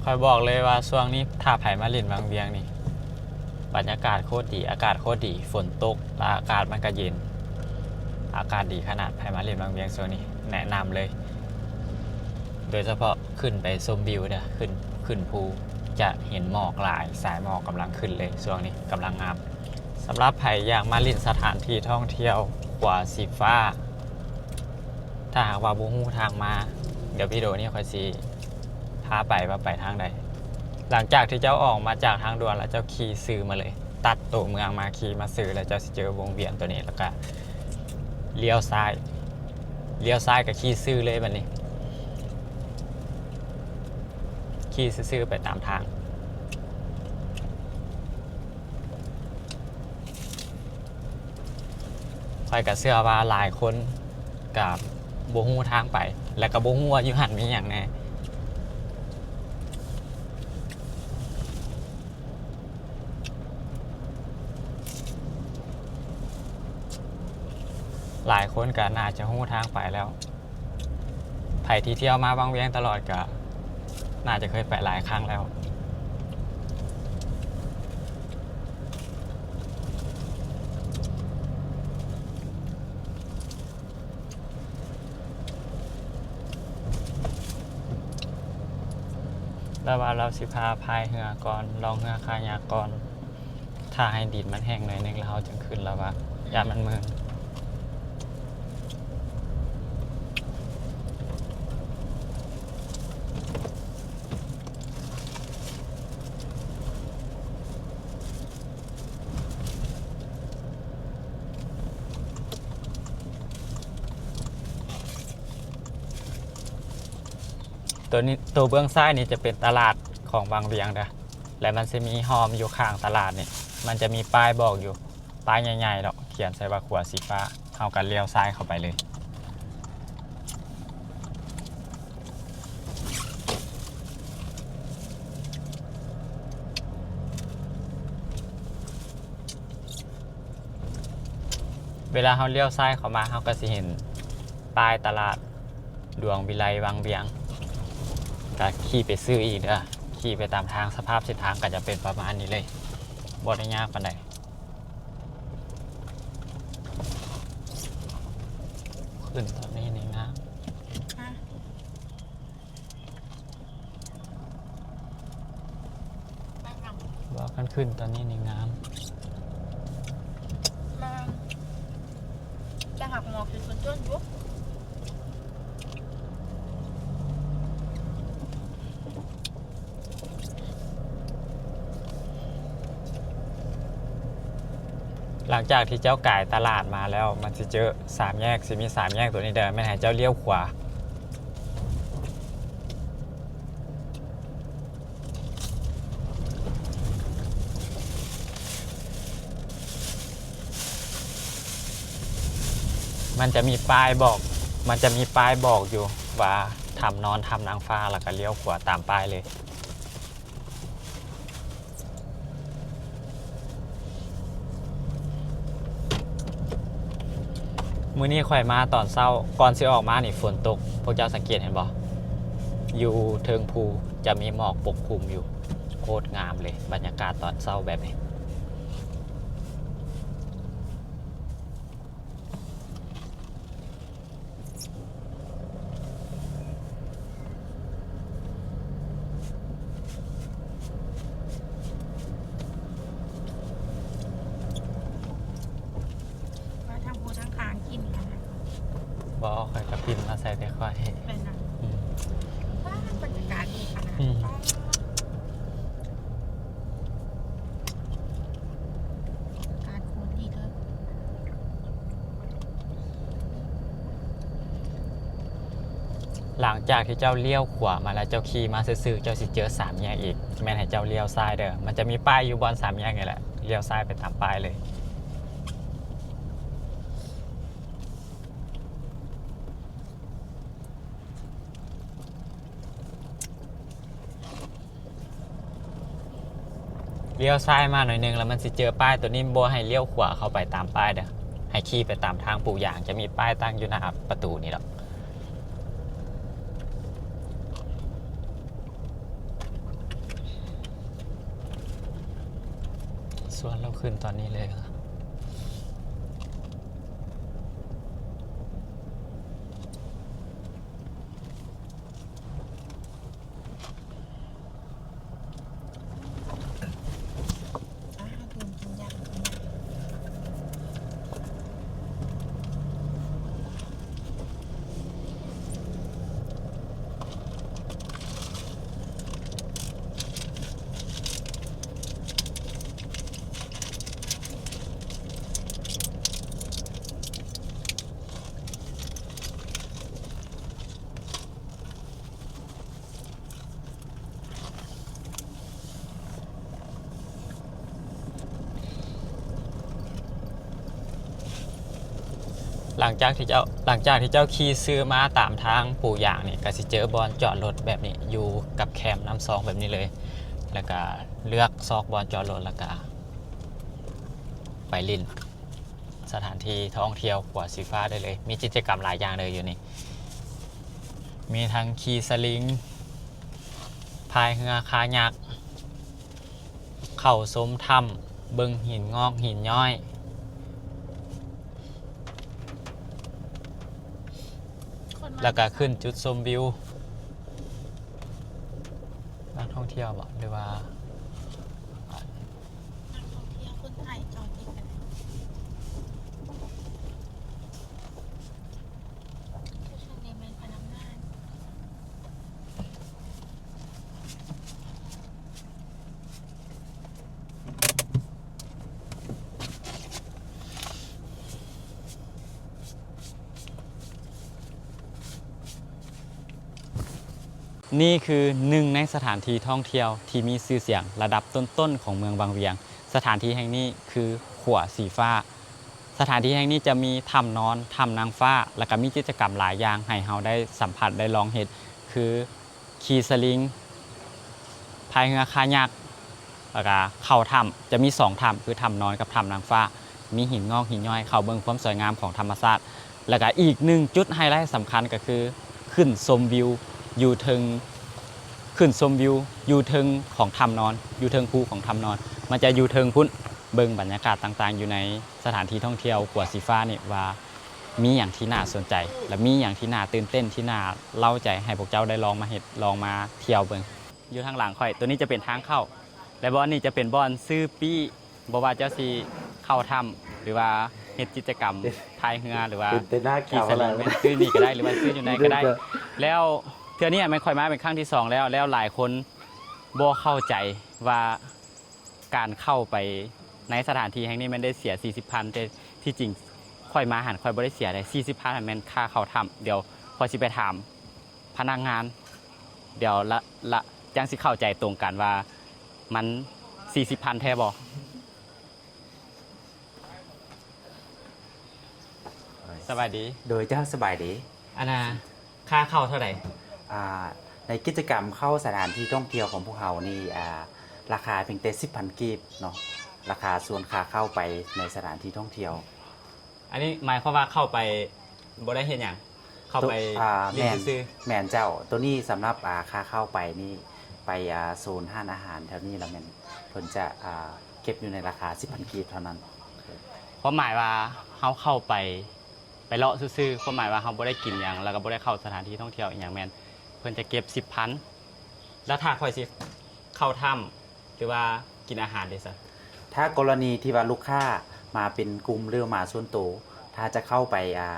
ຂ້ອຍບອກເລີຍວ່າຊ່ວງນີ້ຖ້າໃຜມາຫຼິ້ນວັງວຽງນີ້ ບັນຍາກາດໂຄດດີ ອາກາດໂຄດດີ ຝົນຕົກ ແລະ ອາກາດມັນກະເຢັນ ອາກາດດີຂະໜາດ. ໃຜມາຫຼິ້ນວັງວຽງຊ່ວງນີ້ ແນະນຳເລີຍ ໂດຍສະເພາະຂຶ້ນໄປຊົມວິວເດີ ຂຶ້ນ ຂຶ້ນພູ ຈະເຫັນໝອກຫຼາຍ ສາຍໝອກກຳລັງຂຶ້ນເລີຍ ຊ່ວງນີ້ກຳລັງງາມ. ສຳລັບໃຜຢາກມາຫຼິ້ນສະຖານທີ່ທ່ອງທ່ຽວຂົວສີຟ້າ ຖ້າຫາກວ່າບໍ່ຮູ້ທາງມາ ດຽວວິດີໂອນີ້ຂ້ອຍຊິພາໄປວ່າໄປທາງໃດ. ຫຼັງຈາກທີ່ເຈົ້າອອກມາຈາກທາງດ່ວນແລ້ວ ເຈົ້າຂີ່ຊື່ມາເລີຍ ຕັດໂຕເມືອງມາ ຂີ່ມາຊື່ ແລ້ວເຈົ້າຊິເຈີວົງວຽນໂຕນີ້ ແລ້ວກະລ້ຽວຊ້າຍ ລ້ຽວຊ້າຍກະຂີ່ຊື່ເລີຍບາດນີ້ ຂີ່ຊື່ໆໄປຕາມທາງ. ຂ້ອຍກະເຊື່ອວ່າຫຼາຍຄົນກະບໍ່ຮູ້ທາງໄປ ແລະກະບໍ່ຮູ້ວ່າຢູ່ຫັ້ນມີຫຍັງແນ່. ຫຼາຍຄົນກະໜ້າຈະຮູ້ທາງໄປແລ້ວ. ໃຜທີ່ທ່ຽວມາວັງວຽງຕະຫຼອດກະໜ້າຈະເຄີຍໄປຫຼາຍຄັ້ງແລ້ວ. ລາວວ່າລາວຊິພາພາຍເຮືອກ່ອນ ລ່ອງເຮືອຄາຍັກກ່ອນ ຖ້າໃຫ້ດິນມັນແຫ້ງໜ້ອຍໜຶ່ງແລ້ວເຮົາຈຶ່ງຂຶ້ນ ລາວວ່າຢ້ານມັນມື່ນ. ໂຕນີ້ ໂຕເບື້ອງຊ້າຍນີ້ຈະເປັນຕະຫຼາດຂອງວັງວຽງເດີ ແລະມັນຊິມີຮ່ອມຢູ່ຂ້າງຕະຫຼາດນີ້ ມັນຈະມີປ້າຍບອກຢູ່ ປ້າຍໃຫຍ່ໆດອກ ຂຽນໃສ່ວ່າຂົວສີຟ້າ. ເຮົາກະລ້ຽວຊ້າຍເຂົ້າໄປເລີຍ. ເວລາເຮົາລ້ຽວຊ້າຍເຂົ້າມາ ເຮົາກະຊິເຫັນປ້າຍຕະຫຼາດ ດວງວິໄລວັງວຽງ ກະຂີ່ໄປຊື່ອີກເດີ ຂີ່ໄປຕາມທາງ. ສະພາບເສັ້ນທາງກະຈະເປັນປະມານນີ້ເລີຍ ບໍ່ໄດ້ຍາກປານໃດ. ຂຶ້ນຕອນນີ້ນີ້ງາມ. ວ່າຄັນຂຶ້ນຕອນນີ້ນີ້ງາມ. ແມ່ນ ແຕ່ຫາກໝອກເປັນສ່ວນຕົວຢູ່. ຫຼັງຈາກທີ່ເຈົ້າກາຍຕະຫຼາດມາແລ້ວ ມັນຊິເຈີສາມແຍກ ຊິມີສາມແຍກໂຕນີ້ເດີ ແມ່ນໃຫ້ເຈົ້າລ້ຽວຂວາ. ມັນຈະມີປ້າຍບອກ ມັນຈະມີປ້າຍບອກຢູ່ວ່າຖ້ຳນອນ ຖ້ຳນາງຟ້າ ແລ້ວກະລ້ຽວຂວາຕາມປ້າຍເລີຍ. ມື້ນີ້ຂ້ອຍມາຕອນເຊົ້າ ກ່ອນຊິອອກມານີ້ຝົນຕົກ ພວກເຈົ້າສັງເກດເຫັນບໍ່? ຢູ່ເທິງພູຈະມີໝອກປົກຄຸມຢູ່ ໂຄດງາມເລີຍ ບັນຍາກາດຕອນເຊົ້າແບບນີ້. ວ່າທາງຜູ້ທາງຂ້າງກິນກັນນະ. ບໍ່ ຂ້ອຍກະປິ່ນມາໃສ່ແຕ່ຂ້ອຍ. ແມ່ນນະ. ອືມ. ວ້າ ບັນຍາກາດດີຂະໜາດ. ອືມ. ອາກາດໂຄດດີເລີຍ. ຫຼັງຈາກທີ່ເຈົ້າລ້ຽວຂວາມາແລ້ວ ເຈົ້າຂີ່ມາຊື່ໆ ເຈົ້າຊິເຈີສາມແຍກອີກ ແມ່ນໃຫ້ເຈົ້າລ້ຽວຊ້າຍເດີ. ມັນຈະມີປ້າຍຢູ່ບ່ອນສາມແຍກນີ້ແຫຼະ ລ້ຽວຊ້າຍໄປຕາມປ້າຍເລີຍ. ລ້ຽວຊ້າຍມາໜ້ອຍໜຶ່ງ ແລ້ວມັນຊິເຈີປ້າຍໂຕນີ້ ບໍ່ໃຫ້ລ້ຽວຂວາເຂົ້າໄປຕາມປ້າຍເດີ ໃຫ້ຂີ່ໄປຕາມທາງປູຢາງ ຈະມີປ້າຍຕັ້ງຢູ່ໜ້າປະຕູນີ້ດອກ. ຊວນເຮົາຂຶ້ນຕອນນີ້ເລີຍ. ຫຼັງຈາກທີ່ເຈົ້າ ຫຼັງຈາກທີ່ເຈົ້າຂີ່ຊື່ມາຕາມທາງປູຢາງນີ້ ກໍຊິເຈີບ່ອນຈອດລົດແບບນີ້ ຢູ່ກັບແຄມນ້ຳຊອງແບບນີ້ເລີຍ ແລ້ວກໍເລືອກຊອກບ່ອນຈອດລົດ ແລ້ວກໍໄປຫຼິ້ນ ສະຖານທີ່ທ່ອງທ່ຽວຂົວສີຟ້າໄດ້ເລີຍ. ມີກິດຈະກຳຫຼາຍຢ່າງເລີຍຢູ່ນີ້ ມີທັງຂີ່ສະລິງ, ພາຍເຮືອຄາຍັກ, ເຂົ້າຊົມຖ້ຳ, ເບິ່ງຫີນງອກຫີນຍ້ອຍ ແລ້ວກະຂຶ້ນຈຸດຊົມວິວ. ນັກທ່ອງທ່ຽວບໍ ຫຼືວ່າ ນັກທ່ອງທ່ຽວຄົນໄທຈອດນີ້ກໍໄດ້ ຜູ້ຊົມນີ້ແມ່ນພະນັກງານ. ນີ້ຄືໜຶ່ງໃນສະຖານທີ່ທ່ອງທ່ຽວທີ່ມີຊື່ສຽງລະດັບຕົ້ນໆຂອງເມືອງວັງວຽງ. ສະຖານທີ່ແຫ່ງນີ້ຄືຂົວສີຟ້າ. ສະຖານທີ່ແຫ່ງນີ້ຈະມີຖ້ຳນອນ, ຖ້ຳນາງຟ້າ ແລ້ວກໍມີກິດຈະກຳຫຼາຍຢ່າງໃຫ້ເຮົາໄດ້ສຳຜັດໄດ້ລອງເຮັດ ຄືຂີ່ສະລິງ, ພາຍເຮືອຄາຍັກ ແລ້ວກະເຂົ້າຖ້ຳ ຈະມີສອງຖ້ຳ ຄືຖ້ຳນອນກັບຖ້ຳນາງຟ້າ ມີຫີນງອກຫີນຍ້ອຍ ເຂົ້າເບິ່ງຄວາມສວຍງາມຂອງທຳມະຊາດ ແລ້ວກະອີກໜຶ່ງຈຸດໄຮໄລສຳຄັນກໍຄືຂຶ້ນຊົມວິວຢູ່ເທິງ ຂຶ້ນຊົມວິວຢູ່ເທິງຂອງຖ້ຳນອນ ຢູ່ເທິງພູຂອງຖ້ຳນອນ ມັນຈະຢູ່ເທິງພຸ້ນ. ເບິ່ງບັນຍາກາດຕ່າງໆຢູ່ໃນສະຖານທີ່ທ່ອງທ່ຽວຂົວສີຟ້ານີ້ວ່າມີຫຍັງທີ່ໜ້າສົນໃຈ ແລະ ມີຫຍັງທີ່ໜ້າຕື່ນເຕັ້ນ ທີ່ໜ້າເລົ້າໃຈໃຫ້ພວກເຈົ້າໄດ້ລອງມາເຮັດ ລອງມາທ່ຽວເບິ່ງ. ຢູ່ທາງຫຼັງຂ້ອຍ ໂຕນີ້ຈະເປັນທາງເຂົ້າ ແລະ ບ່ອນນີ້ຈະເປັນບ່ອນຊື້ປີ້ ບໍ່ວ່າເຈົ້າຊິເຂົ້າຖ້ຳ ຫຼືວ່າເຮັດກິດຈະກຳພາຍເຮືອ ຫຼືວ່າຂີ່ສະລິງ ແມ່ນຊື້ນີ້ກໍໄດ້ ຫຼືວ່າຊື້ຢູ່ໃນກໍໄດ້. ແລ້ວເທື່ອນີ້ແມ່ນຂ້ອຍມາເປັນຄັ້ງທີສອງແລ້ວ ແລ້ວຫຼາຍຄົນບໍ່ເຂົ້າໃຈວ່າການເຂົ້າໄປໃນສະຖານທີ່ແຫ່ງນີ້ແມ່ນໄດ້ເສຍສີ່ສິບພັນ ແຕ່ທີ່ຈິງຂ້ອຍມາຫັ້ນ ຂ້ອຍບໍ່ໄດ້ເສຍເດ້ ສີ່ສິບພັນຫັ້ນແມ່ນຄ່າເຂົ້າຖ້ຳ. ດຽວຂ້ອຍຊິໄປຖາມ ພະນັກງານ ດຽວລະ ລະ ຈັ່ງຊິເຂົ້າໃຈຕົງກັນວ່າມັນສີ່ສິບພັນແທ້ບໍ່. ສະບາຍດີ. ໂດຍ ເຈົ້າ ສະບາຍດີ. ອັນນ່າ ຄ່າເຂົ້າເທົ່າໃດ? ອ່າ ໃນກິດຈະກຳເຂົ້າສະຖານທີ່ທ່ອງທ່ຽວຂອງພວກເຮົານີ້ ອ່າ ລາຄາພຽງແຕ່ສິບພັນກີບເນາະ ລາຄາສ່ວນຄ່າເຂົ້າໄປໃນສະຖານທີ່ທ່ອງທ່ຽວ. ອັນນີ້ໝາຍຄວາມວ່າເຂົ້າໄປບໍ່ໄດ້ເຮັດຫຍັງ ເຂົ້າໄປ ໂຕ ອ່າ ຫຼິ້ນຊື່ໆ. ແມ່ນ ແມ່ນເຈົ້າ. ໂຕນີ້ສຳລັບ ອ່າ ຄ່າເຂົ້າໄປນີ້ ໄປ ອ່າ ໂຊນຮ້ານອາຫານແຖວນີ້ລະແມ່ນເພິ່ນຈະ ອ່າ ເກັບຢູ່ໃນລາຄາສິບພັນກີບເທົ່ານັ້ນ. ຄວາມໝາຍວ່າເຮົາເຂົ້າໄປ ໄປເລາະຊື່ໆ ຄວາມໝາຍວ່າເຮົາບໍ່ໄດ້ກິນຫຍັງ ແລ້ວກໍບໍ່ໄດ້ເຂົ້າສະຖານທີ່ທ່ອງທ່ຽວອີ່ຫຍັງ ແມ່ນເພິ່ນຈະເກັບສິບພັນ. ແລ້ວຖ້າຂ້ອຍຊິເຂົ້າຖ້ຳ ຫຼືວ່າກິນອາຫານເດຊະ? ຖ້າກໍລະນີທີ່ວ່າລູກຄ້າມາເປັນກຸ່ມ ຫຼືວ່າມາສ່ວນໂຕ ຖ້າຈະເຂົ້າໄປ ອ່າ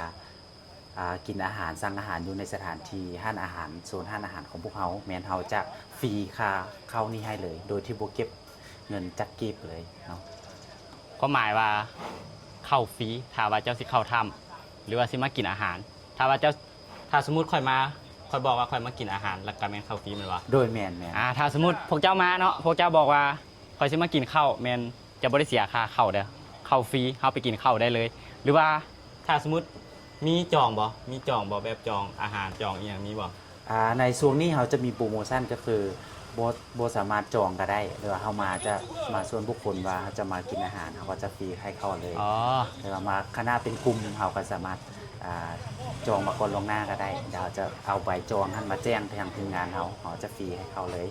ອ່າ ກິນອາຫານ ສັ່ງອາຫານຢູ່ໃນສະຖານທີ່ຮ້ານອາຫານ ໂຊນຮ້ານອາຫານຂອງພວກເຮົາ ແມ່ນເຮົາຈະຟຣີຄ່າເຂົ້ານີ້ໃຫ້ເລີຍ ໂດຍທີ່ບໍ່ເກັບເງິນຈັກກີບເລີຍເນາະ. ຄວາມໝາຍວ່າເຂົ້າຟຣີ ຖ້າວ່າເຈົ້າຊິເຂົ້າຖ້ຳ ຫຼືວ່າຊິມາກິນອາຫານ ຖ້າວ່າເຈົ້າ ຖ້າສົມມຸດຂ້ອຍມາ ຂ້ອຍບອກວ່າຂ້ອຍມາກິນອາຫານ ແລ້ວກໍແມ່ນເຂົ້າຟຣີແມ່ນບໍ່? ໂດຍ ແມ່ນໆ. ອ່າ ຖ້າສົມມຸດພວກເຈົ້າມາເນາະ ພວກເຈົ້າບອກວ່າຂ້ອຍຊິມາກິນເຂົ້າ ແມ່ນຈະບໍ່ໄດ້ເສຍຄ່າເຂົ້າເດີ້ ເຂົ້າຟຣີ ເຮົາໄປກິນເຂົ້າໄດ້ເລີຍ. ຫຼືວ່າຖ້າສົມມຸດມີຈອງບໍ່? ມີຈອງບໍ່? ແບບຈອງອາຫານ ຈອງອີ່ຫຍັງມີບໍ່? ອ່າ ໃນຊ່ວງນີ້ເຮົາຈະມີໂປຣໂມຊັນ ກໍຄືບໍ່ ບໍ່ສາມາດຈອງກໍໄດ້ ຫຼືວ່າເຮົາມາຈະມາສ່ວນບຸກຄົນ ວ່າເຮົາຈະມາກິນອາຫານ ເຮົາກໍຈະຟຣີໃຫ້ເຂົ້າເລີຍ. ອໍ ແຕ່ວ່າມາຄະນະເປັນກຸ່ມ ເຮົາກໍສາມາດ ອ່າ ຈອງມາກ່ອນລ່ວງໜ້າກໍໄດ້ ດຽວເຮົາຈະເອົາໃບຈອງຫັ້ນມາແຈ້ງໄປທາງທີມງານເຮົາ ເຮົາຈະຟຣີໃຫ້ເຂົ້າເລີຍ.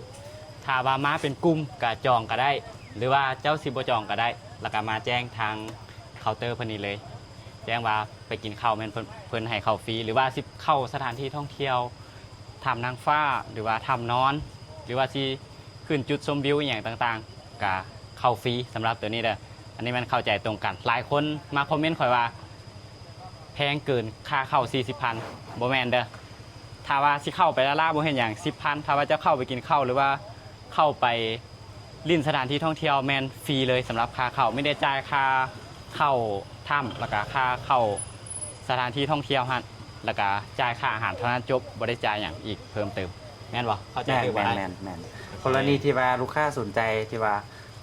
ຖ້າວ່າມາເປັນກຸ່ມກໍຈອງກໍໄດ້ ຫຼືວ່າເຈົ້າຊິບໍ່ຈອງກໍໄດ້ ແລ້ວກໍມາແຈ້ງທາງເຄົາເຕີເພິ່ນນີ້ເລີຍ ແຈ້ງວ່າໄປກິນເຂົ້າແມ່ນເພິ່ນ ເພິ່ນໃຫ້ເຂົ້າຟຣີ ຫຼືວ່າຊິເຂົ້າສະຖານທີ່ທ່ອງທ່ຽວ ຖ້ຳນາງຟ້າ ຫຼືວ່າຖ້ຳນອນ ຫຼືວ່າຊິຂຶ້ນຈຸດຊົມວິວອີ່ຫຍັງຕ່າງໆ ກະເຂົ້າຟຣີສຳລັບໂຕນີ້ເດີ. ອັນນີ້ແມ່ນເຂົ້າໃຈຕົງກັນ. ຫຼາຍຄົນມາຄອມເມັນຂ້ອຍວ່າ ແພງເກີນຄ່າເຂົ້າສີ່ສິບພັນ ບໍ່ແມ່ນເດີ. ຖ້າວ່າຊິເຂົ້າໄປລ້າໆ ບໍ່ເຮັດຫຍັງ ສິບພັນ ຖ້າວ່າເຈົ້າເຂົ້າໄປກິນເຂົ້າ ຫຼືວ່າເຂົ້າໄປຫຼິ້ນສະຖານທີ່ທ່ອງທ່ຽວແມ່ນຟຣີເລີຍສຳລັບຄ່າເຂົ້າ ມີແຕ່ຈ່າຍຄ່າເຂົ້າຖ້ຳ ແລ້ວກະຄ່າເຂົ້າສະຖານທີ່ທ່ອງທ່ຽວຫັ້ນ ແລ້ວກະຈ່າຍຄ່າອາຫານເທົ່ານັ້ນ ຈົບ ບໍ່ໄດ້ຈ່າຍຫຍັງອີກເພີ່ມເຕີມ ແມ່ນບໍ່? ເຂົ້າໃຈຖືກບໍ່ອ້າຍ? ແມ່ນໆໆ ໂອເຄ ກໍລະນີທີ່ວ່າລູກຄ້າສົນໃຈທີ່ວ່າ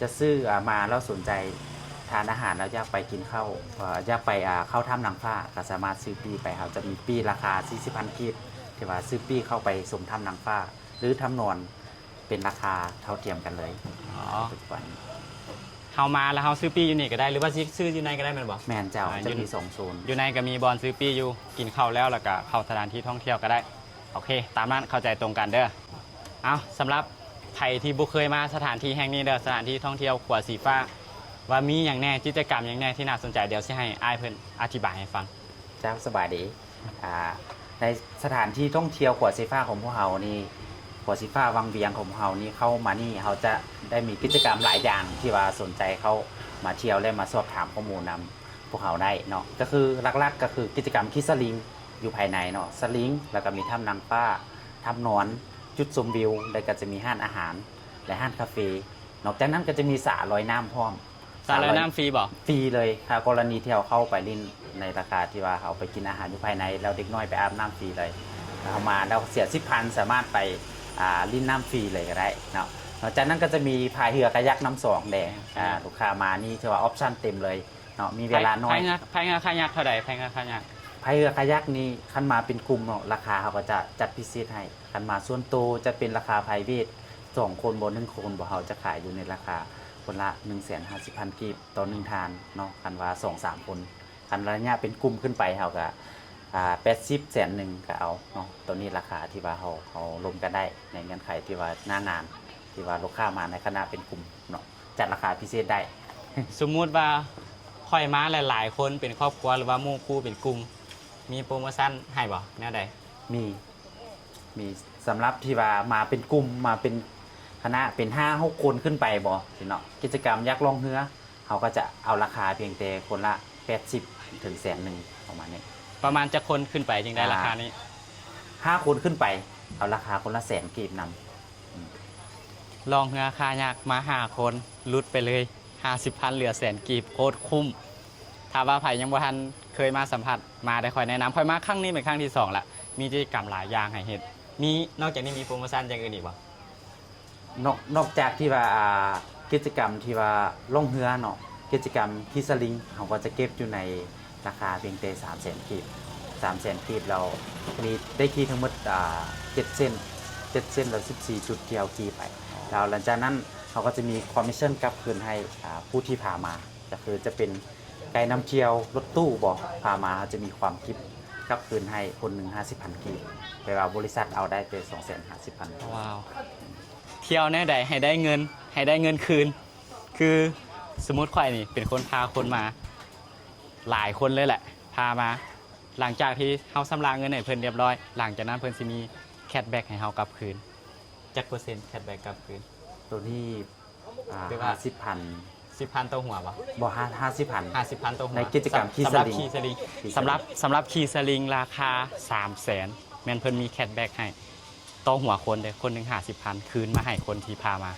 ຈະຊື້ ອາ ມາແລ້ວສົນໃຈທານອາຫານ ແລ້ວຢາກໄປກິນເຂົ້າ ເອີ ຢາກໄປ ອາ ເຂົ້າຖ້ຳນາງຟ້າ ກໍສາມາດຊື້ປີ້ໄປ. ເຮົາຈະມີປີ້ລາຄາສີ່ສິບພັນກີບ ທີ່ວ່າຊື້ປີ້ເຂົ້າໄປຊົມຖ້ຳນາງຟ້າ ຫຼື ຖ້ຳນອນ ເປັນລາຄາເທົ່າທຽມກັນເລີຍ. ອໍ ປັດຈຸບັນນີ້ ເຮົາມາແລ້ວເຮົາຊື້ປີ້ຢູ່ນີ້ກໍໄດ້ ຫຼືວ່າຊິຊື້ຢູ່ໃນກໍໄດ້ແມ່ນບໍ່? ແມ່ນເຈົ້າ ອາ ຈະມີສອງໂຊນ ຢູ່ໃນກໍມີບ່ອນຊື້ປີ້ຢູ່ ກິນເຂົ້າແລ້ວ ແລ້ວກໍເຂົ້າສະຖານທີ່ທ່ອງທ່ຽວກໍໄດ້. ໂອເຄ ຕາມນັ້ນ ເຂົ້າໃຈຕົງກັນເດີ. ເອົາ ສຳລັບໃຜທີ່ບໍ່ເຄີຍມາສະຖານທີ່ແຫ່ງນີ້ເດີ ສະຖານທີ່ທ່ອງທ່ຽວຂົວສີຟ້າ ວ່າມີຫຍັງແດ່ ກິດຈະກຳຫຍັງແດ່ທີ່ໜ້າສົນໃຈ ດຽວຊິໃຫ້ອ້າຍເພິ່ນອະທິບາຍໃຫ້ຟັງ. ເຈົ້າ ສະບາຍດີ. ອາ ໃນສະຖານທີ່ທ່ອງທ່ຽວຂົວສີຟ້າຂອງພວກເຮົານີ້ ຂົວສີຟ້າວັງວຽງຂອງພວກເຮົານີ້ ເຂົ້າມານີ້ເຮົາຈະໄດ້ມີກິດຈະກຳຫຼາຍຢ່າງທີ່ວ່າສົນໃຈເຂົ້າມາທ່ຽວ ແລະ ມາສອບຖາມຂໍ້ມູນນຳພວກເຮົາໄດ້ເນາະ. ກໍຄືຫຼັກໆ ກໍຄືກິດຈະກຳຂີ່ສະລິງ ຢູ່ພາຍໃນເນາະ ສະລິງ ແລ້ວກໍມີຖ້ຳນາງຟ້າ ຖ້ຳນອນ ຈຸດຊົມວິວ ແລ້ວກໍຈະມີຮ້ານອາຫານ ແລະ ຮ້ານກາເຟ. ນອກຈາກນັ້ນກໍຈະມີສະລອຍນ້ຳພ້ອມ. ສະລອຍນ້ຳຟຣີບໍ່? ຟຣີເລີຍ. ຖ້າກໍລະນີທີ່ເຮົາເຂົ້າໄປຫຼິ້ນໃນລາຄາທີ່ວ່າເຮົາໄປກິນອາຫານຢູ່ພາຍໃນ ແລ້ວເດັກນ້ອຍໄປອາບນ້ຳຟຣີເລີຍ ເຮົາມາແລ້ວເສຍສິບພັນ ສາມາດໄປ ອ່າ ຫຼິ້ນນ້ຳຟຣີເລີຍກໍໄດ້ເນາະ. ນອກຈາກນັ້ນກໍຈະມີພາຍເຮືອຄາຍັກນຳສອງແດ່. ອ່າ ລູກຄ້າມານີ້ຖືວ່າອອບຊັນເຕັມເລີຍ. ເນາະ ມີເວລາໜ້ອຍ. ພາຍ ພາຍເຮືອ ພາຍເຮືອຄາຍັກເທົ່າໃດ? ພາຍເຮືອຄາຍັກ ພາຍເຮືອຄາຍັກນີ້ ຄັນມາເປັນກຸ່ມເນາະ ລາຄາເຮົາກໍຈະຈັດພິເສດໃຫ້. ຄັນມາສ່ວນໂຕຈະເປັນລາຄາໄພເວດ ສອງຄົນບໍ ໜຶ່ງຄົນບໍ ເຮົາຈະຂາຍຢູ່ໃນລາຄາຄົນລະໜຶ່ງແສນຫ້າສິບພັນກີບຕໍ່ໜຶ່ງທ່ານເນາະ. ຄັນວ່າສອງສາມຄົນ ຄັນໄລຍະເປັນກຸ່ມຂຶ້ນໄປ ເຮົາກໍ ອ່າ ແປດສິບ ແສນໜຶ່ງກໍເອົາເນາະ. ໂຕນີ້ລາຄາທີ່ວ່າເຮົາ ເຮົາລົມກັນໄດ້ໃນເງື່ອນໄຂທີ່ວ່າໜ້າງານ ທີ່ວ່າລູກຄ້າມາໃນຄະນະເປັນກຸ່ມເນາະ. ຈັດລາຄາພິເສດໄດ້. ສົມມຸດວ່າຂ້ອຍມາຫຼາຍໆຄົນເປັນຄອບຄົວ ຫຼືວ່າໝູ່ຄູ່ເປັນກຸ່ມ ມີໂປຣໂມຊັນໃຫ້ບໍ່ ແນວໃດ? ມີ ມີ. ສຳລັບທີ່ວ່າມາເປັນກຸ່ມ ມາເປັນຄະນະ ເປັນຫ້າຫົກຄົນຂຶ້ນໄປບໍ ຊິເນາະ ກິດຈະກຳຢາກລ່ອງເຮືອ ເຮົາກໍຈະເອົາລາຄາພຽງແຕ່ຄົນລະແປດສິບເຖິງແສນໜຶ່ງ ປະມານນີ້. ປະມານຈັກຄົນຂຶ້ນໄປຈຶ່ງໄດ້ລາຄານີ້? ອ່າ ຫ້າຄົນຂຶ້ນໄປ ເອົາລາຄາຄົນລະແສນກີບນຳ. ອືມ ລ່ອງເຮືອຄາຍັກມາຫ້າຄົນ ຫຼຸດໄປເລີຍຫ້າສິບພັນ ເຫຼືອແສນກີບ ໂຄດຄຸ້ມ. ຖ້າວ່າໃຜຍັງບໍ່ທັນເຄີຍມາສຳຜັດ ມາໄດ້ ຂ້ອຍແນະນຳ. ຂ້ອຍມາຄັ້ງນີ້ເປັນຄັ້ງທີສອງລະ ມີກິດຈະກຳຫຼາຍຢ່າງໃຫ້ເຮັດ. ມີ ນອກຈາກນີ້ມີໂປຣໂມຊັນຢ່າງອື່ນອີກບໍ່? ນອກ ນອກຈາກທີ່ວ່າ ອ່າ ກິດຈະກຳທີ່ວ່າລ່ອງເຮືອເນາະ ກິດຈະກຳຂີ່ສະລິງ ເຮົາກໍຈະເກັບຢູ່ໃນລາຄາພຽງແຕ່ສາມແສນກີບ ສາມແສນກີບ ແລ້ວມີໄດ້ຂີ່ທັງໝົດ ອ່າ ເຈັດເສັ້ນ ເຈັດເສັ້ນ ແລ້ວສິບສີ່ຈຸດທີ່ເຮົາຂີ່ໄປ. ແລ້ວຫຼັງຈາກນັ້ນເຮົາກໍຈະມີຄອມມິດຊັນກັບຄືນໃຫ້ ອ່າ ຜູ້ທີ່ພາມາ ກໍຄືຈະເປັນໄກນຳທ່ຽວລົດຕູ້ບໍ ພາມາ ເຮົາຈະມີຄວາມຄິດກັບຄືນໃຫ້ຄົນໜຶ່ງຫ້າສິບພັນກີບ ແປວ່າບໍລິສັດເອົາໄດ້ແຕ່ສອງແສນຫ້າສິບພັນ. ວ້າວ ທ່ຽວແນວໃດໃຫ້ໄດ້ເງິນ ໃຫ້ໄດ້ເງິນຄືນ? ຄືສົມມຸດຂ້ອຍນີ້ເປັນຄົນພາຄົນມາ ຫຼາຍຄົນເລີຍແຫຼະ ພາມາ ຫຼັງຈາກທີ່ເຮົາຊຳລະເງິນໃຫ້ເພິ່ນລຽບຮ້ອຍ ຫຼັງຈາກນັ້ນເພິ່ນຊິມີແຄດແບັກໃຫ້ເຮົາກັບຄືນ. ຈັກເປີເຊັນແຄດແບັກກັບຄືນ? ໂຕນີ້ ອ່າ ຖືວ່າ ຫ້າສິບພັນ ສິບພັນຕໍ່ຫົວບໍ່? ບໍ່ ຫ້າ ຫ້າສິບພັນ ຫ້າສິບພັນຕໍ່ຫົວ ໃນກິດຈະກຳຂີ່ສະລິງ ສຳລັບຂີ່ສະລິງ ສຳລັບ ສຳລັບຂີ່ສະລິງລາຄາສາມແສນ ແມ່ນເພິ່ນມີແຄດແບັກໃຫ້ຕໍ່ຫົວຄົນເດ້ ຄົນໜຶ່ງຫ້າສິບພັນ ຄືນມາໃຫ້ຄົນທີ່ພາມາ.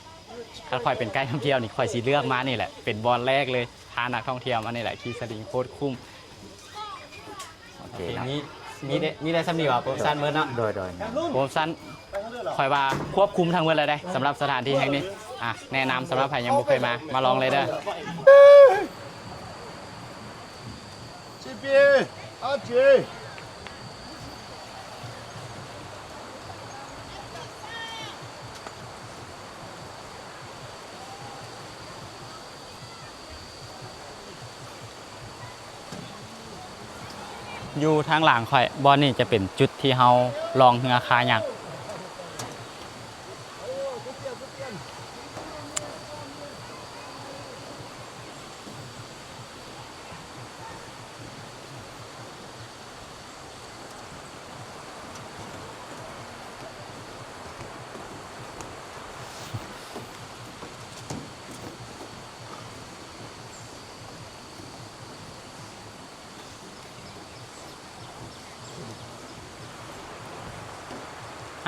ຄັນຂ້ອຍເປັນໄກນຳທ່ຽວນີ້ ຂ້ອຍຊິເລືອກມານີ້ແຫຼະ ເປັນບ່ອນແລກເລີຍ ພານັກທ່ອງທ່ຽວມານີ້ແຫຼະ ຂີ່ສະລິງໂຄດຄຸ້ມ. ໂອເຄເນາະ ມີ ມີແຕ່ ມີແຕ່ສ່ຳນີ້ຫວາ ໂປຣໂມຊັນເບິດເນາະ? ໂດຍ ໂດຍ ໂປຣໂມຊັນ ຂ້ອຍວ່າຄວບຄຸມທັງເບິດແລ້ວເດ້ ສຳລັບສະຖານທີ່ແຫ່ງນີ້. ອ່ະ ແນະນຳສຳລັບໃຜຍັງບໍ່ເຄີຍມາ ມາລອງເລີຍເດີ. ຢູ່ທາງຫຼັງຂ້ອຍ ບ່ອນນີ້ຈະເປັນຈຸດທີ່ເຮົາລ່ອງເຮືອຄາຍັກ.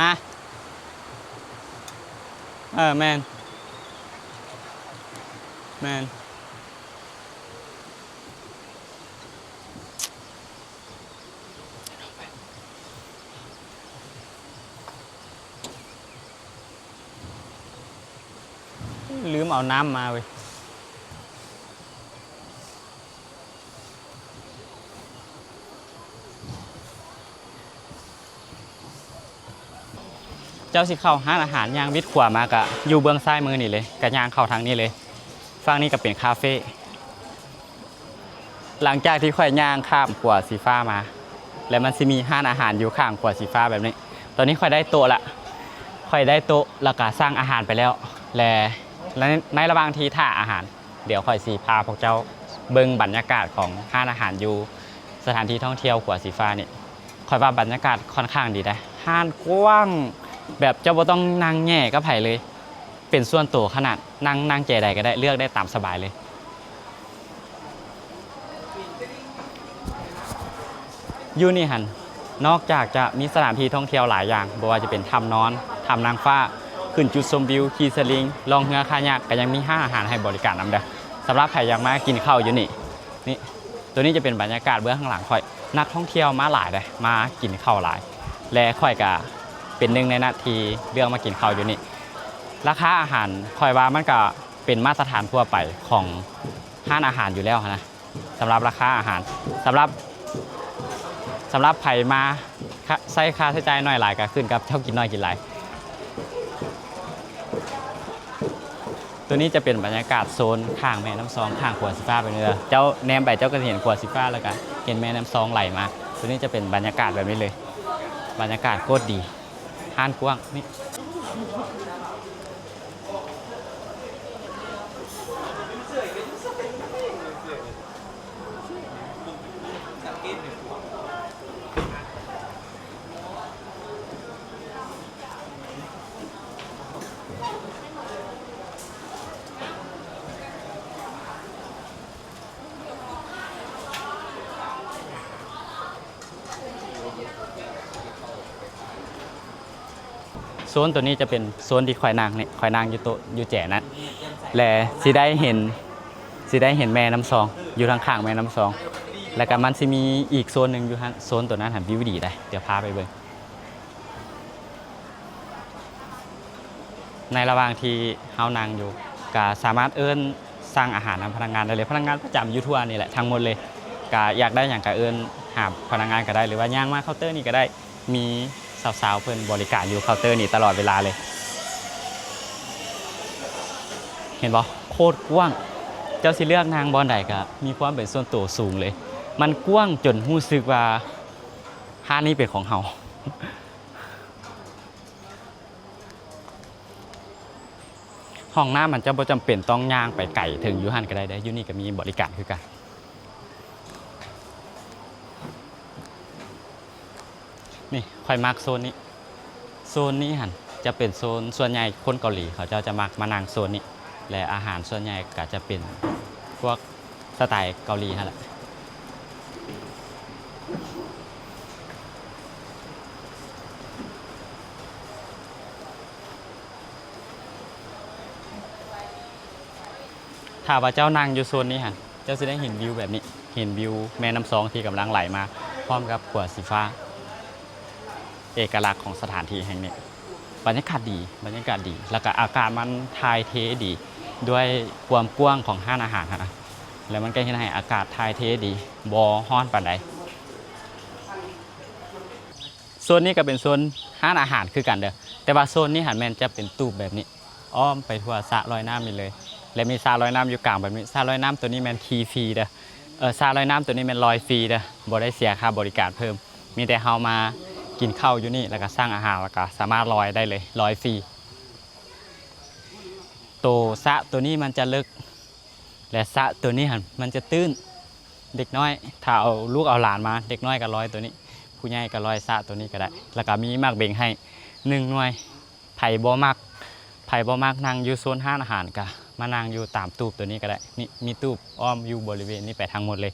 ອະ ເອີ ແມ່ນ ແມ່ນ. ລືມເອົານ້ຳມາເວີຍ. ເຈົ້າຊິເຂົ້າຮ້ານອາຫານ ຍ່າງວິດຂວາມາກະຢູ່ເບື້ອງຊ້າຍມືນີ້ເລີຍ ກະຍ່າງເຂົ້າທາງນີ້ເລີຍ. ຝັ່ງນີ້ກະເປັນຄາເຟ. ຫຼັງຈາກທີ່ຂ້ອຍຍ່າງຂ້າມຂົວສີຟ້າມາ ແລະ ມັນຊິມີຮ້ານອາຫານຢູ່ຂ້າງຂົວສີຟ້າແບບນີ້. ຕອນນີ້ຂ້ອຍໄດ້ໂຕະລະ ຂ້ອຍໄດ້ໂຕະ ແລ້ວກະສັ່ງອາຫານໄປແລ້ວ ແລະ ໃນ ໃນລະຫວ່າງທີ່ຖ້າອາຫານ ດຽວຂ້ອຍຊິພາພວກເຈົ້າເບິ່ງບັນຍາກາດຂອງຮ້ານອາຫານຢູ່ສະຖານທີ່ທ່ອງທ່ຽວຂົວສີຟ້ານີ້. ຂ້ອຍວ່າບັນຍາກາດຂ້ອນຂ້າງດີເດ້. ຮ້ານກວ້າງ ແບບເຈົ້າບໍ່ຕ້ອງນັ່ງແຫຍ່ກັບໃຜເລີຍ. ເປັນສ່ວນໂຕຂະໜາດ ນັ່ງ ນັ່ງແຈໃດກະໄດ້ ເລືອກໄດ້ຕາມສະບາຍເລີຍ. ຢູ່ນີ້ຫັ້ນ ນອກຈາກຈະມີສະຖານທີ່ທ່ອງທ່ຽວຫຼາຍຢ່າງ ບໍ່ວ່າຈະເປັນຖ້ຳນອນ, ຖ້ຳນາງຟ້າ, ຂຶ້ນຈຸດຊົມວິວ, ຂີ່ສະລິງ, ລ່ອງເຮືອຄາຍັກ ກະຍັງມີຮ້ານອາຫານໃຫ້ບໍລິການນຳເດີ້. ສຳລັບໃຜຢາກມາກິນເຂົ້າຢູ່ນີ້ ນີ້ ໂຕນີ້ຈະເປັນບັນຍາກາດເບື້ອງຂ້າງຫຼັງຂ້ອຍ. ນັກທ່ອງທ່ຽວມາຫຼາຍເດ້ ມາກິນເຂົ້າຫຼາຍ ແລະ ຂ້ອຍກະເປັນໜຶ່ງໃນນັ້ນທີ່ເລືອກມາກິນເຂົ້າຢູ່ນີ້. ລາຄາອາຫານ ຂ້ອຍວ່າມັນກະເປັນມາດຕະຖານທົ່ວໄປຂອງຮ້ານອາຫານຢູ່ແລ້ວຫັ້ນນະ. ສຳລັບລາຄາອາຫານ ສຳລັບ ສຳລັບໃຜມາ ຄະ ໃຊ້ຄ່າໃຊ້ຈ່າຍໜ້ອຍຫຼາຍ ກະຂຶ້ນກັບເຈົ້າກິນໜ້ອຍກິນຫຼາຍ. ໂຕນີ້ຈະເປັນບັນຍາກາດໂຊນຂ້າງແມ່ນ້ຳຊອງ ຂ້າງຂົວສີຟ້າແບບນີ້ເດີ້. ເຈົ້າແນມໄປເຈົ້າກະຊິເຫັນຂົວສີຟ້າ ແລ້ວກະເຫັນແມ່ນ້ຳຊອງໄຫຼມາ. ໂຕນີ້ຈະເປັນບັນຍາກາດແບບນີ້ເລີຍ. ບັນຍາກາດໂຄດດີ. ຮ້ານກວ້າງນີ້. ໂຊນໂຕນີ້ຈະເປັນໂຊນທີ່ຂ້ອຍນັ່ງນີ້ ຂ້ອຍນັ່ງຢູ່ໂຕະ ຢູ່ແຈນັ້ນ ແລະ ຊິໄດ້ເຫັນ ຊິໄດ້ເຫັນແມ່ນ້ຳຊອງ ຢູ່ທາງຂ້າງແມ່ນ້ຳຊອງ ແລ້ວກະມັນຊິມີອີກໂຊນໜຶ່ງຢູ່ຫັ້ນ. ໂຊນໂຕນັ້ນຫັ້ນວິວດີໃດ໋ ດຽວພາໄປເບິ່ງ. ໃນລະຫວ່າງທີ່ເຮົານັ່ງຢູ່ ກະສາມາດເອີ້ນສັ່ງອາຫານນຳພະນັກງານໄດ້ເລີຍ. ພະນັກງານປະຈຳຢູ່ທົ່ວນີ້ແຫຼະ ທັງໝົດເລີຍ. ກະຢາກໄດ້ຫຍັງກະເອີ້ນຫາພະນັກງານກະໄດ້ ຫຼືວ່າຍ່າງມາເຄົາເຕີນີ້ກະໄດ້. ມີສາວໆເພິ່ນບໍລິການຢູ່ເຄົາເຕີນີ້ຕະຫຼອດເວລາເລີຍ. ເຫັນບໍ່? ໂຄດກວ້າງ. ເຈົ້າຊິເລືອກນັ່ງບ່ອນໃດກະມີຄວາມເປັນສ່ວນໂຕສູງເລີຍ. ມັນກວ້າງຈົນຮູ້ສຶກວ່າຮ້ານນີ້ເປັນຂອງເຮົາ. ຫ້ອງນ້ຳມັນຈະບໍ່ຈຳເປັນຕ້ອງຍ່າງໄປໄກ ເຖິງຢູ່ຫັ້ນກະໄດ້ເດ້. ຢູ່ນີ້ກະມີບໍລິການຄືກັນ. ນີ້ ຂ້ອຍມັກໂຊນນີ້. ໂຊນນີ້ຫັ້ນຈະເປັນໂຊນ ສ່ວນໃຫຍ່ຄົນເກົາຫຼີເຂົາເຈົ້າຈະມັກມານັ່ງໂຊນນີ້ ແລະ ອາຫານສ່ວນໃຫຍ່ກະຈະເປັນພວກສະໄຕເກົາຫຼີຫັ້ນແຫຼະ. ຖ້າວ່າເຈົ້ານັ່ງຢູ່ໂຊນນີ້ຫັ້ນ ເຈົ້າຊິໄດ້ເຫັນວິວແບບນີ້ ເຫັນວິວແມ່ນ້ຳຊອງທີ່ກຳລັງໄຫຼມາ ພ້ອມກັບຂົວສີຟ້າ. ເອກະລັກຂອງສະຖານທີ່ແຫ່ງນີ້. ບັນຍາກາດດີ ບັນຍາກາດດີ ແລ້ວກະອາກາດມັນຖ່າຍເທດີ ດ້ວຍຄວາມກວ້າງຂອງຮ້ານອາຫານຫັ້ນນະ ແລ້ວມັນກະເຮັດໃຫ້ອາກາດຖ່າຍເທດີ ບໍ່ຮ້ອນປານໃດ. ໂຊນນີ້ກະເປັນໂຊນຮ້ານອາຫານຄືກັນເດີ້ ແຕ່ວ່າໂຊນນີ້ຫັ້ນແມ່ນຈະເປັນຕູບແບບນີ້ ອ້ອມໄປທົ່ວສະລອຍນ້ຳນີ້ເລີຍ ແລະ ມີສະລອຍນ້ຳຢູ່ກາງແບບນີ້. ສະລອຍນ້ຳໂຕນີ້ແມ່ນຂີ່ຟຣີເດີ້ ເອີ ສະລອຍນ້ຳໂຕນີ້ແມ່ນລອຍຟຣີເດີ້ ບໍ່ໄດ້ເສຍຄ່າບໍລິການເພີ່ມ. ມີແຕ່ເຮົາມາກິນເຂົ້າຢູ່ນີ້ ແລ້ວກະສັ່ງອາຫານ ແລ້ວກະສາມາດລອຍໄດ້ເລີຍ ລອຍຟຣີ. ໂຕສະໂຕນີ້ມັນຈະເລິກ ແລະ ສະໂຕນີ້ຫັ້ນມັນຈະຕື້ນ. ເດັກນ້ອຍ ຖ້າເອົາລູກເອົາຫຼານມາ ເດັກນ້ອຍກະລອຍໂຕນີ້ ຜູ້ໃຫຍ່ກະລອຍສະໂຕນີ້ກະໄດ້. ແລ້ວກະມີໝາກເບັງໃຫ້ໜຶ່ງໜ່ວຍ. ໃຜບໍ່ມັກ ໃຜບໍ່ມັກນັ່ງຢູ່ໂຊນຮ້ານອາຫານ ກະມານັ່ງຢູ່ຕາມຕູບໂຕນີ້ກະໄດ້. ນີ້ ມີຕູບອ້ອມຢູ່ບໍລິເວນນີ້ໄປທັງໝົດເລີຍ.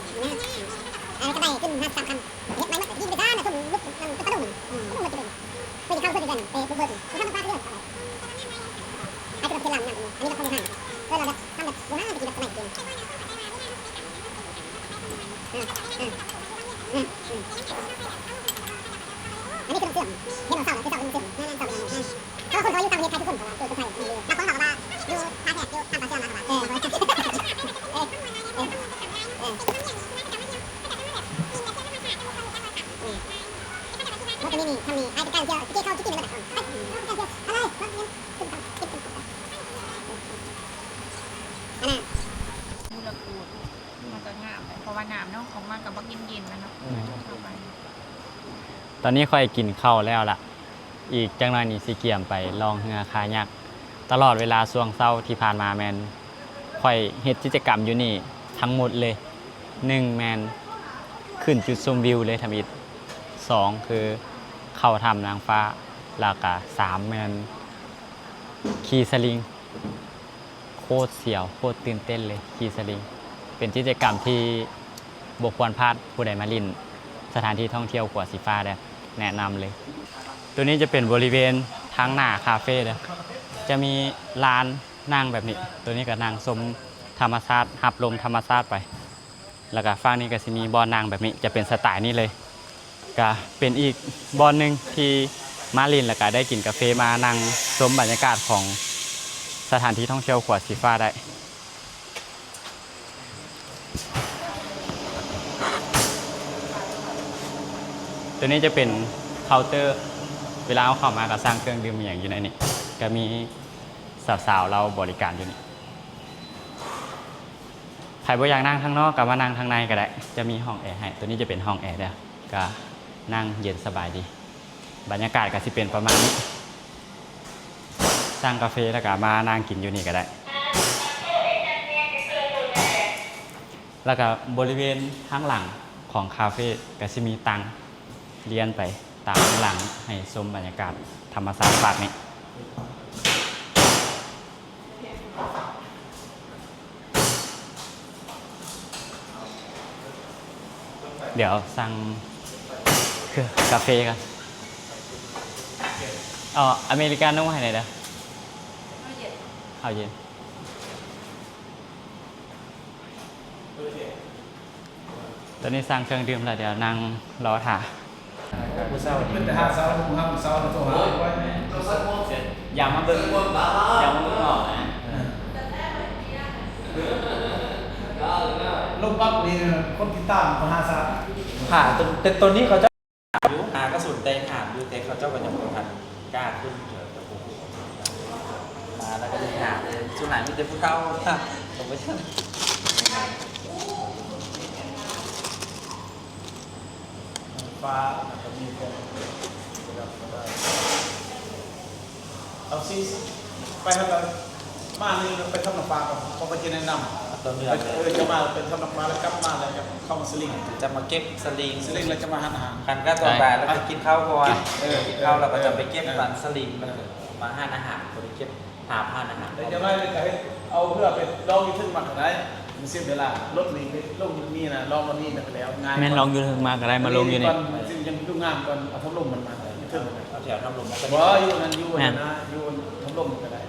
ເອີ ກຳໄລຂຶ້ນຫ້າສິບສາມຄຳ ເຮັດໃໝ່ໝົດ ຍິງໄປຊະນະ ຊຸມລຸກ ນຳປະຕູ ອືມ ປະຕູມັນຊິເປັນ ເພິ່ນຊິເຂົ້າເພິ່ນເດືອນ ໄປບຸກເບີກ ເຂົາທຳປາເດືອນ ໄປ ໄປເປັນເຂດລາວນີ້ ອັນນີ້ກໍເຂົາເຮັດໃຫ້ ເອີ ລາວແບບ ທຳແບບໂບຮານ ແຕ່ກີ້ແບບສະໄໝຕະກີ້ ອືມ ອືມ ອືມ ອືມ ອັນນີ້ຄືນ້ຳເຊື່ອມ ເຫັນບໍ່ ເຊົ້າ ຄືເຈົ້າເຫັນນ້ຳເຊື່ອມ ແມ່ນໆ ເຈົ້າເປັນນ້ຳເຊື່ອມ ເອີ ເພາະວ່າຄົນເຂົາຢູ່ຕ່າງປະເທດ ໄທທຸກຄົນ ເຂົາວ່າເປັນຄົນໄທ ແລ້ວຂອງເຮົາກໍວ່າຢູ່ທ່າແຂກ ຢູ່ທ່າປາຊຽວນະ ເຂົາວ່າ ເອີ ເອີ ເອີ ເອີ ອືມ ບໍ່ ຕົວນີ້ນີ້ ທາງນີ້ ອ້າຍໄປໃກ້ເທື່ອ ເຈ້ເຂົ້າຈິ້ມແລ້ວກໍ ອືມ ໄປໃກ້ເທື່ອ ເອົາເລີຍ ອັນນັ້ນ ຢູ່ລະກູດ ມັນກໍງາມແຫຼະ ເພາະວ່ານ້ຳເນາະ ອອກມາກໍບັກເຢັນໆ ນະເນາະ ອືມ ເຂົ້າໄປ ຕອນນີ້ຂ້ອຍກິນເຂົ້າແລ້ວລະ ອີກຈັກໜ່ອຍນີ້ຊິກຽມໄປລ່ອງເຮືອຄາຍັກ. ຕະຫຼອດເວລາຊ່ວງເຊົ້າທີ່ຜ່ານມາແມ່ນຂ້ອຍເຮັດກິດຈະກຳຢູ່ນີ້ທັງໝົດເລີຍ. ໜຶ່ງແມ່ນຂຶ້ນຈຸດຊົມວິວເລີຍທຳອິດ, ສອງຄືເຂົ້າຖ້ຳນາງຟ້າ, ແລ້ວກະສາມແມ່ນຂີ່ສະລິງ. ໂຄດສຽວ ໂຄດຕື່ນເຕັ້ນເລີຍ ຂີ່ສະລິງ ເປັນກິດຈະກຳທີ່ບໍ່ຄວນພາດ. ຜູ້ໃດມາຫຼິ້ນສະຖານທີ່ທ່ອງທ່ຽວຂົວສີຟ້າແດ່ ແນະນຳເລີຍ. ໂຕນີ້ຈະເປັນບໍລິເວນທາງໜ້າຄາເຟເດີ້ ຈະມີລານນັ່ງແບບນີ້. ໂຕນີ້ກໍນັ່ງຊົມທຳມະຊາດ ຮັບລົມທຳມະຊາດໄປ. ແລ້ວກະຝັ່ງນີ້ກະຊິມີບ່ອນນັ່ງແບບນີ້ ຈະເປັນສະໄຕນີ້ເລີຍ. ກະເປັນອີກບ່ອນໜຶ່ງທີ່ມາຫຼິ້ນ ແລ້ວກະໄດ້ກິນກາເຟ ມານັ່ງຊົມບັນຍາກາດຂອງສະຖານທີ່ທ່ອງທ່ຽວຂົວສີຟ້າໄດ້. ໂຕນີ້ຈະເປັນເຄົາເຕີ ເວລາເຮົາເຂົ້າມາກະສັ່ງເຄື່ອງດື່ມອີ່ຫຍັງຢູ່ໃນນີ້ ກະມີສາວໆລາວບໍລິການຢູ່ນີ້. ໃຜບໍ່ຢາກນັ່ງທາງນອກກໍມານັ່ງທາງໃນກໍໄດ້ ຈະມີຫ້ອງແອໃຫ້. ໂຕນີ້ຈະເປັນຫ້ອງແອເດີ້ ກໍນັ່ງເຢັນສະບາຍດີ. ບັນຍາກາດກໍຊິເປັນປະມານນີ້ ສັ່ງກາເຟແລ້ວກໍມານັ່ງກິນຢູ່ນີ້ກໍໄດ້. ແລ້ວກໍບໍລິເວນທາງຫຼັງຂອງຄາເຟກໍຊິມີຕັ່ງລຽນໄປຕາມຫຼັງ ໃຫ້ຊົມບັນຍາກາດທຳມະຊາດປາກນີ້. ດຽວສັ່ງ ຄື ກາເຟກ່ອນ. ເອົາອາເມລິກາໂນ່ໃຫ້ແດ່ເດີ້. ເອົາເຢັນ. ຕອນນີ້ສັ່ງເຄື່ອງດື່ມແລ້ວ ດຽວນັ່ງລໍຖ້າ. ຜູ້ເຊົ່ານີ້ ເພິ່ນໄປຫາເຊົ່າ ຜູ້ເຊົ່າໂທຫາ ຢາກມາເບິ່ງ ຢາກມາເບິ່ງເນາະ. ລົມປັບນີ້ຄົນຕິດຕາມມະຫາສານ. ຫາ ແຕ່ ແຕ່ຕອນນີ້ເຂົາເຈົ້າຫາຢູ່ ຫາກະສົນໃຈຫາຢູ່ ແຕ່ເຂົາເຈົ້າກໍຍັງບໍ່ທັນກ້າຂຶ້ນ. ມາແລ້ວກໍໄດ້ຫາເລີຍ ສ່ວນຫຼາຍມີແຕ່ຜູ້ເຖົ້າ ກໍບໍ່ທັນ ຟ້າ ແລ້ວກໍມີແຕ່ປະດັບ ເອົາຊິ ໄປຫັ້ນລະ ມານີ້ໄປຖ້ຳນ້ຳຟ້າກ່ອນ ເພາະວ່າຈະແນະນຳ ເອີ ຈະມາໄປຖ້ຳນ້ຳຟ້າ ແລ້ວກັບມາ ແລ້ວຈະເຂົ້າມາສະລິງ ຈະມາເກັບສະລິງ ສະລິງ ແລ້ວຈະມາຮ້ານອາຫານ ຄັນກະຕອນບ່າຍແລ້ວກໍກິນເຂົ້າກ່ອນ ເອີ ກິນເຂົ້າແລ້ວກໍຈະໄປເກັບ ເອີ ອັນສະລິງ ເອີ ມາຮ້ານອາຫານ ບໍ່ໄດ້ເກັບ ຫາບຮ້ານອາຫານ ແລ້ວຈະໄດ້ກໍເຮັດ ເອົາເຮືອໄປລອງຢູ່ເທິງມາກໍໄດ້ ມັນເສຍເວລາ ລົດນີ້ໄປລົງຢູ່ນີ້ນະ ລອງຢູ່ນີ້ນະ ກໍແລ້ວ ງ່າຍ ແມ່ນ ລອງຢູ່ເທິງມາກໍໄດ້ ມາລົງຢູ່ນີ້ ມັນຈຶ່ງຍັງດູງາມກ່ອນ ເອົາພັດລົມມັນມາ ເທິງ ເອົາແຖວນ້ຳລົມ ບໍ່ ຢູ່ນັ້ນ ຢູ່ ແມ່ນ ນັ້ນນະ ຢູ່ນ້ຳລົມກໍໄດ້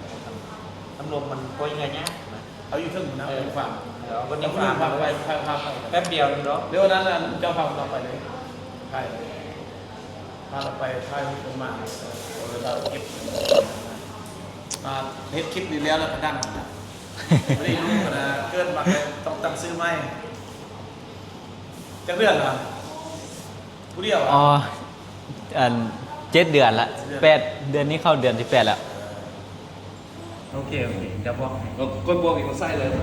ນ້ຳລົມມັນກໍຍັງຍາກນະ ເອົາຢູ່ເທິງນະ ເອີ ຢູ່ຝັ່ງ ເອົາຢູ່ຝັ່ງ ໄປ ໄປ ໄປ ແປັບດຽວໜຶ່ງດອກ ແລ້ວນັ້ນ ເຈົ້າພາເຮົາໄປເລີຍ ຖ່າຍ ພາເຮົາໄປ ຖ່າຍຮູບກັນມາ ເອີ ເຮົາເກັບ ອ່າ ເຮັດຄລິບນີ້ແລ້ວ ແລ້ວກໍດັງ ບໍ່ໄດ້ຮູ້ນະ ເກີດມາກໍຕ້ອງຕັ້ງຊື່ໃໝ່ ຈັກເດືອນລະ ຜູ້ດຽວ ອໍ ອັນ ເຈັດເດືອນລະ ເຈັດເດືອນ ແປດ ເດືອນນີ້ເຂົ້າເດືອນທີແປດແລ້ວ ໂອເຄ ໂອເຄ ຈະບອກໃຫ້ ກົດບວກອີກ ໃສ່ເລີຍ